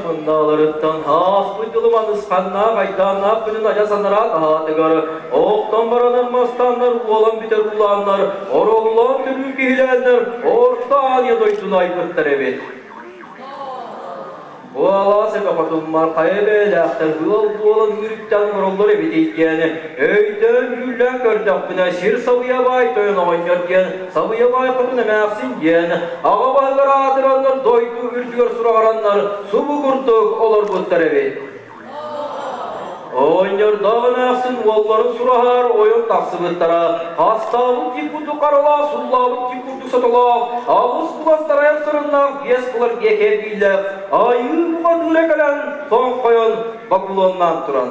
мындааларыттан ааспыт дьылым анысханнаах айдааннаах күнүн адьас анараа таһаатыгар оохтон баранар мастаннар уолан бүтэр уулааннар ороллоон төрүү киһилээннэр орто Аанньа дойдуну айбыттар эбит. Бу алаас эбэ хотуммар хайа бэйэлээхтэр ыал буолан үүрүктэн олороллор эбитий диэн өйдөөн-дьүүллээн көрдөхпүнэ сир Сабыйа баай тойон оҕонньор диэн Сабыйа баай хотун эмээхсин диэн аҕа баһыгар аатыраннар дойду үрдүгэр сураҕыраннар субу курдук олорбуттар эбит. Оҕонньордоох эмээхсин уолларын сураһар ойон тахсыбыттара, хастаабыт ким курдук харалаах, суллаабыт ким курдук сотолоох, аҕыс куластарайар сырыннаах биэс кылар диэки биилээх, айыы бухатыыра кэлэн тоҥхойон бокулуоннаан туран.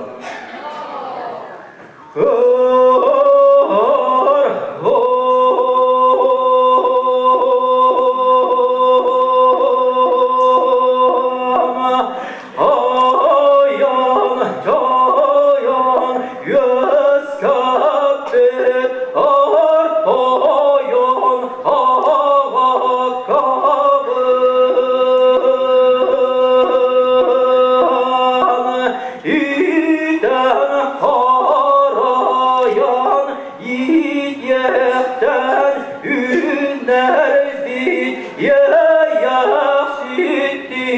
Иитиэхтэн үүнэрбит Иэйэхситти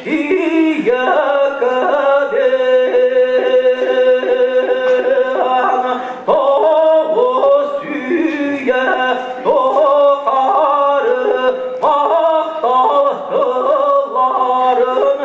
Ийэкэбин Тоҕус үйэ тухары махтал тылларын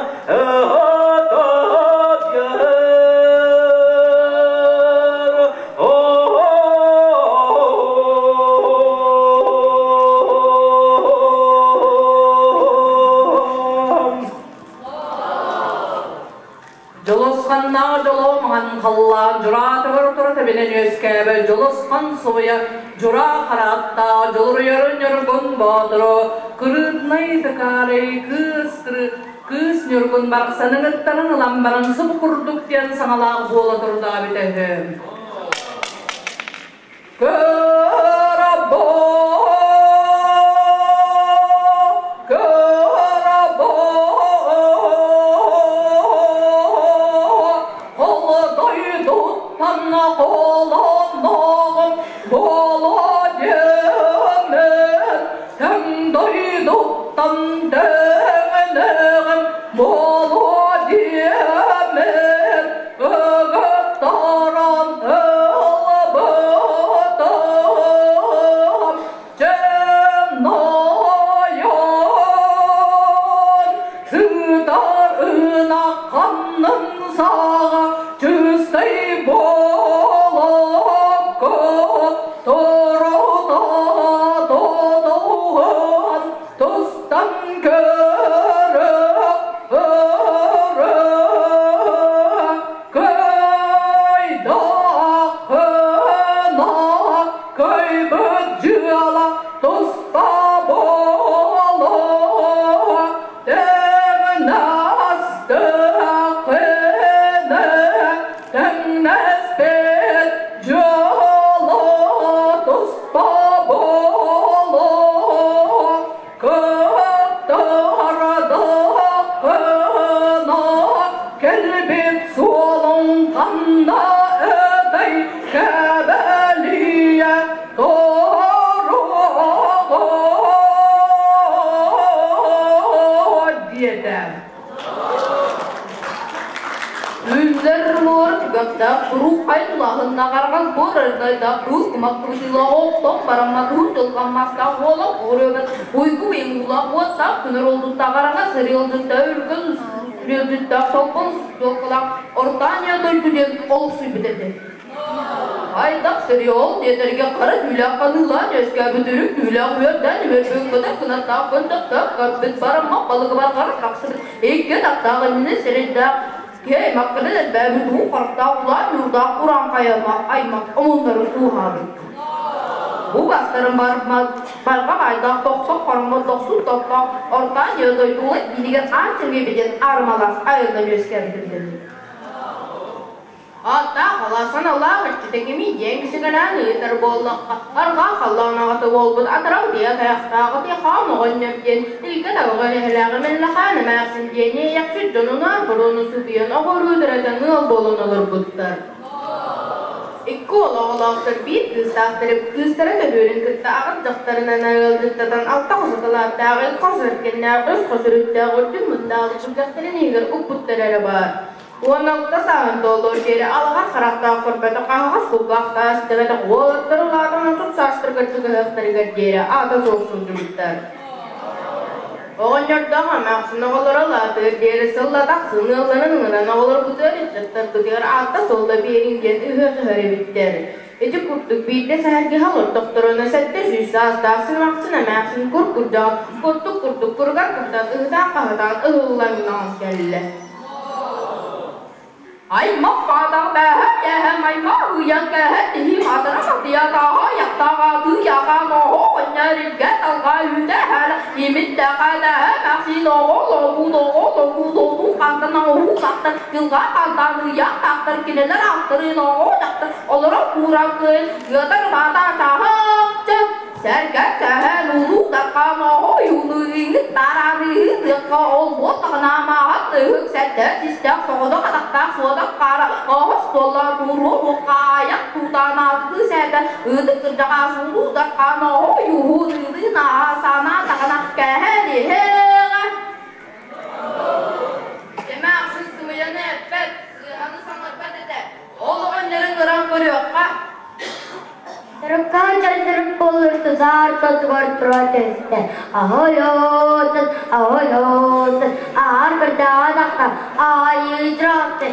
Дьолосханнааҕы дьоло маҥан халлаан дьураатыгар тура тэбинэн үөскээбэт дьолосхан суруйа дьураа харааттаах дьулуруйарын Ньургун Боотуру кырыытынай тыкаарай кыыс Кыыс Ньургун барахсаны ыҥыттаран ылан баран субу курдук диэн саҥалаах буола турдаҕа эбитэ үһү. Кырабо, кырабо, холодойдуттан холоноҕум буолуо диэммин Тэҥ дойдуттан тэҥнэҕим буолуо диэммин ыгыттаран ылбытым Чемнойон сытар ынах ханнын саҕа чыстай буолукку Турута тутуһан тустан көрө кыайдаххына кыайбыт дьыала туспа буолуо тэҥнэстэххинэ Тэҥнэспит дьоло туспа буолуо, кыттардаххына кэлбит суолуҥ ханна этэй кэбэлийэ туруоҕа диэтэ. Үллэр муор түгэхтээх куруук хайдылаһыннаҕарган буор арыдайдаах кыыл кумах кыбытыылаах оохтоох бараммат уһун дьылҕан маастаах уолан уоруобат уйгу уйгулаах уоттаах күнүр олдуттаҕараҥа сырыылдьыттаа үргэн сүрүөлдьүттээх толкон суолкалаах Ортания дойду диэн олохсуйбут этэ. Хайдах сырыол диэтэргэ хара түүлээх ханыылаан үөскээбит үрүҥ түүлээх үөрдээн үөрбүҥҥүтэ кынаттаах көнтөхтөөх көрбүт бараммах балыгыбар хара тахсыбыт икки тахтаах иннинэ сирэйдээх Киһи аймахтарын элбээбит уу харахтаах улаан ньуурдаах урааҥхай аймах омуннарын ууһаабыт. Бу бастарын барҕа баайдаах тохсох хороммот дохсун тоттоох ортаан ийэ дойдула иинигэр аан сиргэ билэн аарымалаах айыллан үөскээбитин билэр. Ааттаах алаасан алаах иччитэ кимий диэн кичигэлээн ыйытар буоллахха, арҕаа халлаан аҕата буолбут атырал тиэ тайахтааҕы Тихаан оҕонньор диэн илгэ табаҕа эһэлээҕи Мэллэхээн эмээхсин диэн иэйэхсит дьонунаан буруону субуйан оҕуруу төрөтөн ыал буолан олорбуттар. Икки уол оҕолоохтор, биир кыыстаахтар, кыыстара төрүөрүн кытта аҕыс дьахтарынан ыалдьыттатан алта хос аталааттаах, икки хос эркиннээх, үс хос үрүттээх үрдүк мындаалы күргэхтэрин иһигэр укпуттара эрэ баар. 16 сааһын туолуор диэри алаҕар харахтаах көрбөтөх, аһаҕас кулгаахтаах истибэтэх уолаттар улаатан 30 саастарыгар чугаһыахтарыгар диэри аата суох сылдьыбыттар. Оҕонньордоох эмээхсин оҕолоро улаатыар диэри сыллатах сыныалларын ыҥыран оҕолорбутугар, ыччаттарбытыгар аатта-суолла биэриҥ диэн ыһыах ыһар эбиттэр. Ити курдук биирдэ сэһэргэһэ олордохторуна 700 саастаах сымахсын эмээхсин кур курдьаҕас курдук курдук куругар кыбытан ыһытаан-хаһытаан ыһыллаҥнаан кэллэ. Аймах баатах бээһэ аймах ыйан кээһэ тиһи маатара матыйатааҕа яктааҕа тыйаҕа моһо онньарилгэ талга үүтэ хала имиттээхэ мэхсин оҕо логу лого логу логу хантан оҕу тахтар дьылга хантан ыйан тахтар кинилэр аттарын оҕо тахтар олоро кууран кыын ыатар баата чаһааччы сэргэ сэһэн улуу дарха моһо юну иҥит тарааны тыакка ол буоттаҕына маһат ыһык сэттэ систээх соҕодох атахтаах суодах хаара оһос буолла кууру хаайах тутанаатыы сээдэ ыытык кырдьаҕаас улуу дарха моһо юһу ныыны нааһа санаа таҕана кэһэн иһэҕэ. Эмээхсин сымыйаны эппэт, сыыһаны саҥарбат этэ. Ол оҕонньорун ыран көрүөххэ. Таракаан чалдырып боллур тузаар тотугар тура түстэ. Аһолоотун, аһолоотун, аар кырдаатахта, айыы трақты.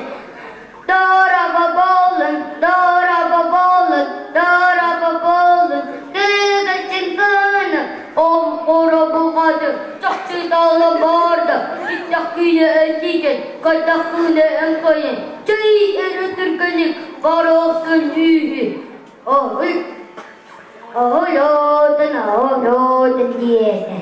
Дорого болун, дорого болун, дорого болун, кыгылчын кыны, ом қора бұғады, чақчы далы барды, иттақ күйі әтеген, кайтақ күні әнкайын, чүй әрі түркенік, барақтын үйі. Охul, оһолоотун, оһолоотун диэтэ.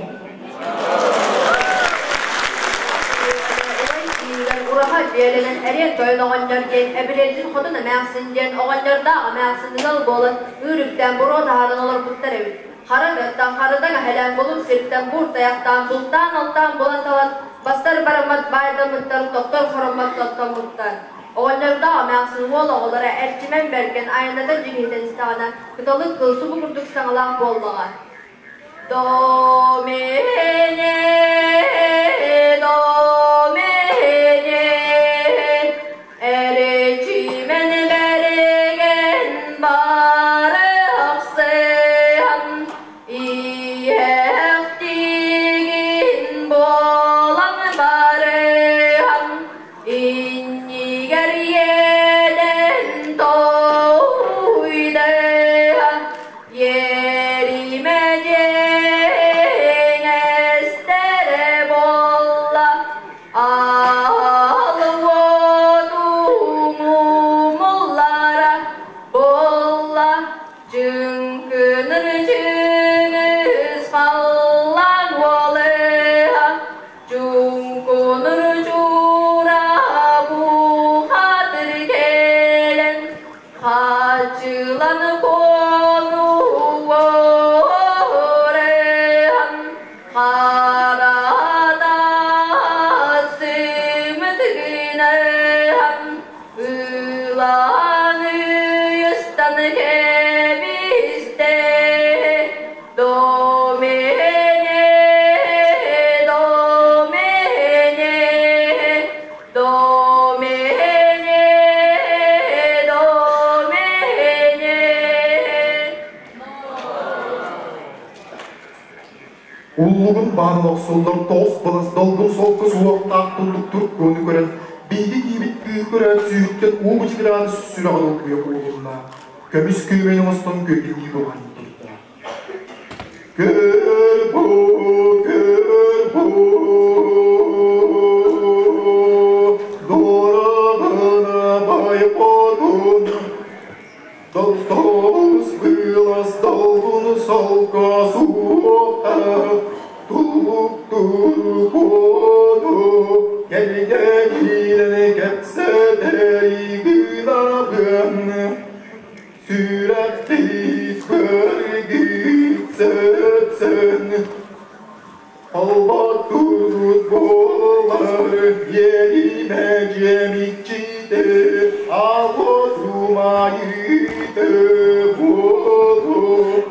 Ураха дьиэлэнэн эриэн тойон оҕонньор диэн эбилиэтин хотун эмээхсин диэн оҕонньордоох эмээхсин ыал буолан үүрүктэн буруо таһааран олорбуттар эбит. Хара тыаттан харыдан эһэлээн булум сиртэн буур тайахтаан бултаан алтаан булан талан бастар бараммат баайдаммыттар тохтор хороммот тоттоммуттар. Оҕонньордоох эмээхсин уол оҕолоро Эрчимэн Бэргэн айанната дьиҥиһитэн истэҕинэ кыталык кыл субу курдук саҥалаах буоллаҕа. До мене, до мене, Эрчимэн Бэргэн барахсан, иэхтигин буолан барыһан, иннигэр иэдэн тоһуйдаһа, ериме дьиҥэстэрэ буолла, аал уотуҥ умуллара буолла, чыҥкыныр чыҥыс халлаан уолыһа, чуҥкунур чуура бухатыр кэлэн, хачылан куону уорехан, харата сымытыгынахан, ылан ыйыстан кэбисте, до мене, до мене, до мене, до мене. Уллугун баанын охсуллар тоос былас долгун солку суохтаах туллук туркуну көрөн, бииги киибит кыы көрөн сүүттен уу бычыгыраан сүрэҕин улгуйа куулунна. Көмүс күүмэн оҥостон көйгүлүү буган турда. Көр бу, көр бу, дорогана байпотун, Тоос былас долгун солко суохтаах туллук туркуну кэлгэнилэн кэпсэтери гына. Иэримэ дьиэм иччитэ, алло тумайыты буолу.